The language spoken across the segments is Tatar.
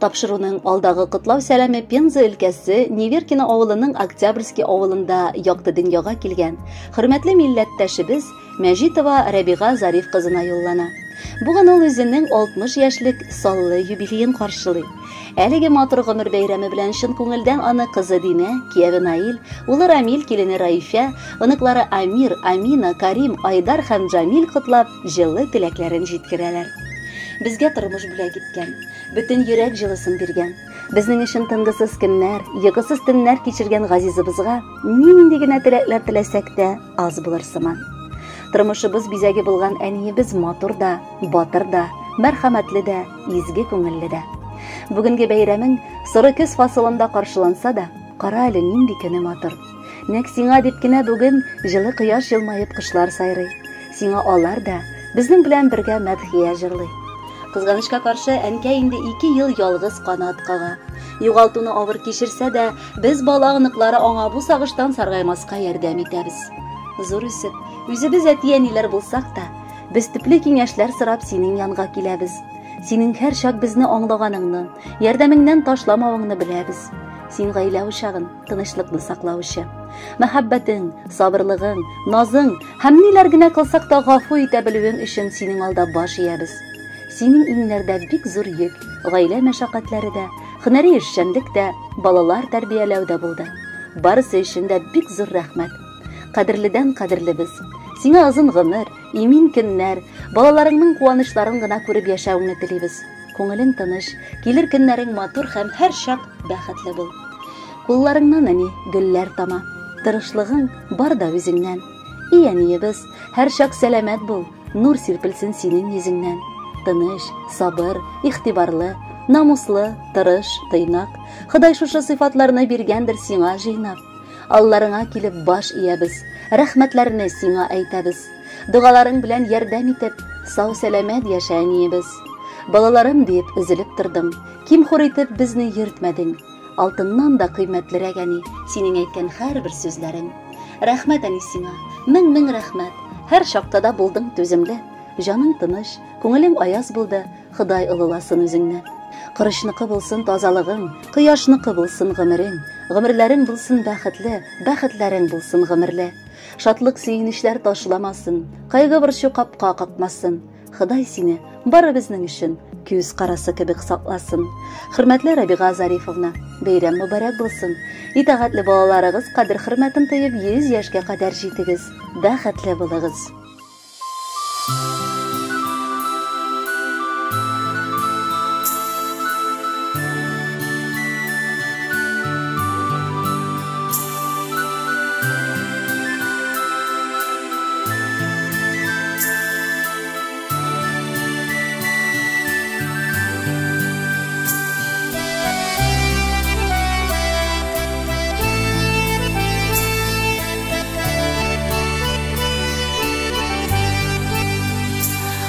Тапшыруның алдагы котлау сәламе Пенза өлкәсе Неверкино авылының Октябрьский авылында якты дөньяга килгән хөрмәтле милләттәшебез Мәҗитова Рәбига Зариф кызына юллана. Бүген ул үзенең 60 яшьлек саллы юбилеен каршылый. Әлеге матур гомер бәйрәме белән чын күңелдән аны кызы Динә, кияве Наил, улы Рамил, килене Раифә, оныклары Амир, Амина, Карим, Айдар һәм Джамил котлап, җылы теләкләрен җиткерәләр. Безгә тормыш бүләк иткән, бөтен йөрәк җылысын биргән, безнең өчен тынгысыз көннәр, йокысыз төннәр кичергән газизыбызга нинди генә теләкләр теләсәк тә, аз булыр сыман. Тормышыбыз бизәге булган әниебез матур да, батыр да, мәрхәмәтле дә, изге күңелле дә. Бүгенге бәйрәмең соры көз фасылында каршыланса да, кара әле нинди көне матур. Нәкъ сиңа дип кенә бүген җылы кояш елмаеп кошлар сайрый. Сиңа алар да безнең белән бергә мәдхия җырлый. Кызганычка каршы, әнкәй инде 2 ел ялгыз канат кага. Югалтуны авыр кичерсә дә, без бала оныклары аңа бу сагыштан саргаймаска ярдәм итәбез. Зур үсеп, үзебез әти-әниләр булсак та, без төпле киңәшләр сорап синең янга киләбез. Синең һәрчак безне аңлаганыңны, ярдәмеңнән ташламавыңны беләбез. Син гаилә учагын, тынычлыкны саклаучы. Мәхәббәтең, сабырлыгың, назың һәм ниләр генә кылсак та гафу итә белүең өчен синең алда баш иябез. Синең иңнәрдә бик зур йөк, гаилә мәшәкатьләре дә, һөнәри эшчәнлек тә, балалар тәрбияләү дә булды. Барысы өчен дә бик зур рәхмәт. Кадерледән кадерлебез. Сиңа озын гомер, имин көннәр, балаларыңның куанычларын гына күреп яшәвеңне телибез. Күңелең тыныч, килер көннәрең матур һәм һәрчак бәхетле бул. Кулларыңнан, әни, гөлләр тама. Тырышлыгың бар да үзеңнән. И әниебез, һәрчак сәламәт бул, нур сирпелсен синең йөзеңнән. Тыныч, сабыр, игътибарлы, намуслы, тырыш, тыйнак. Ходай шушы сыйфатларны биргәндер сиңа җыйнап. Алларыңа килеп баш иябез, рәхмәтләрне сиңа әйтәбез. Догаларың белән ярдәм итеп, сау-сәламәт яшә, әниебез. Балаларым диеп өзелеп тордың, ким-хур итеп безне йөртмәдең. Алтыннан да кыйммәтлерәк, әни, синең әйткән һәрбер сүзләрең. Рәхмәт, әни, сиңа, мең-мең рәхмәт. Һәр чакта да булдың түземле. Җаның тыныч, күңелең аяз булды, Ходай олыласын үзеңне. Корычныкы булсын тазалыгың, кояшныкы булсын гомерең. Гомерләрең булсын бәхетле, бәхетләрең булсын гомерле. Шатлык сөенечләр ташламасын, кайгы-борчу капка какмасын. Ходай сине бары безнең өчен күз карасы кебек сакласын. Хөрмәтле Рабига Зарифовна, бәйрәм мөбарәк булсын. Итагатьле балаларыгыз кадер-хөрмәтен тоеп 100 яшькә кадәр җитегез. Бәхетле булыгыз.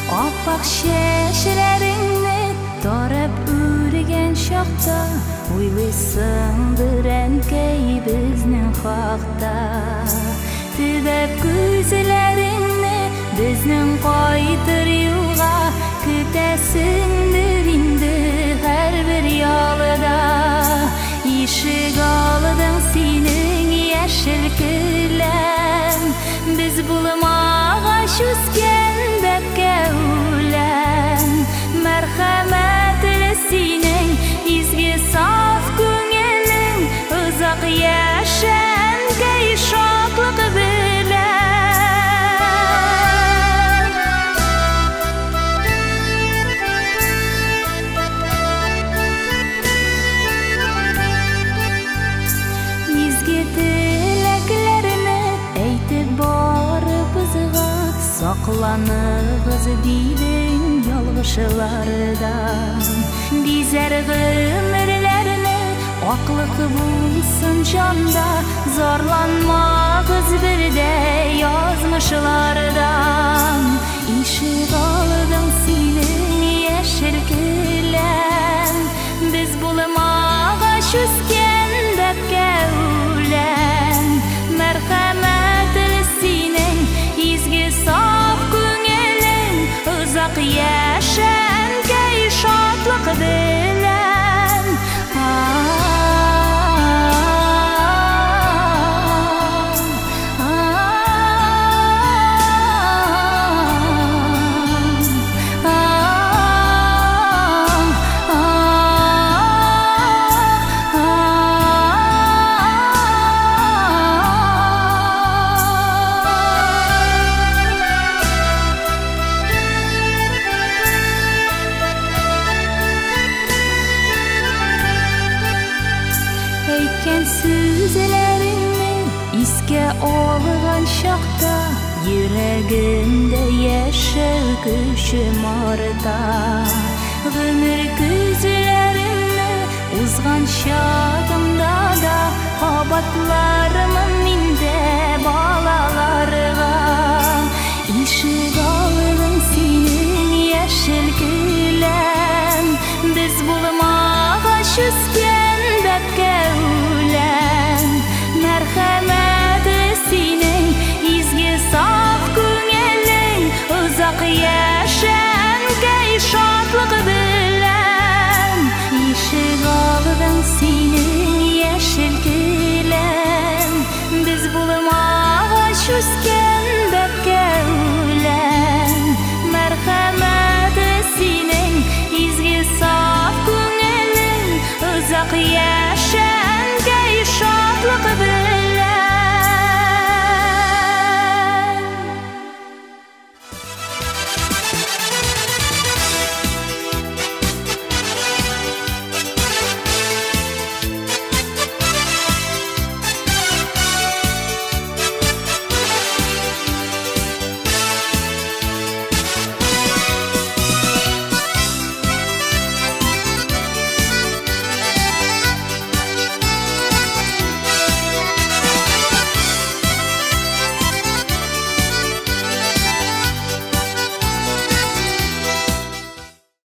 Аппак чәчләреңне тарап үргән чакта, уйлыйсыңдыр, әнкәй, безнең хакта. Төбәп күзләреңне безнең кайтыр юлга, көтәсеңдер инде һәрбер ялда. Ишек алдың синең яшел келәм, без булмагач үскән бәбкә үлән. Мәрхәмәтле синең изге саф күңелең, озак яшә, әнкәй, шатлык белән. Изге теләкләрне әйтеп барыбызга, сакланыгыз дидең ялгышлардан. Бизәр гомерләрне аклык булсын җанда, зарланмагыз бер дә язмышлардан. Ишек алдың синең яшел келәм, без булмагач үскән бәбкә үлән. Мәрхәмәтле синең изге саф күңелең, озак яшә, әнкәй, шатлык белән. Искә алган чакта йөрәгемдә яшәү көчем арта. Гомер көзләремне узган чагымда да кабатлармын мин дә.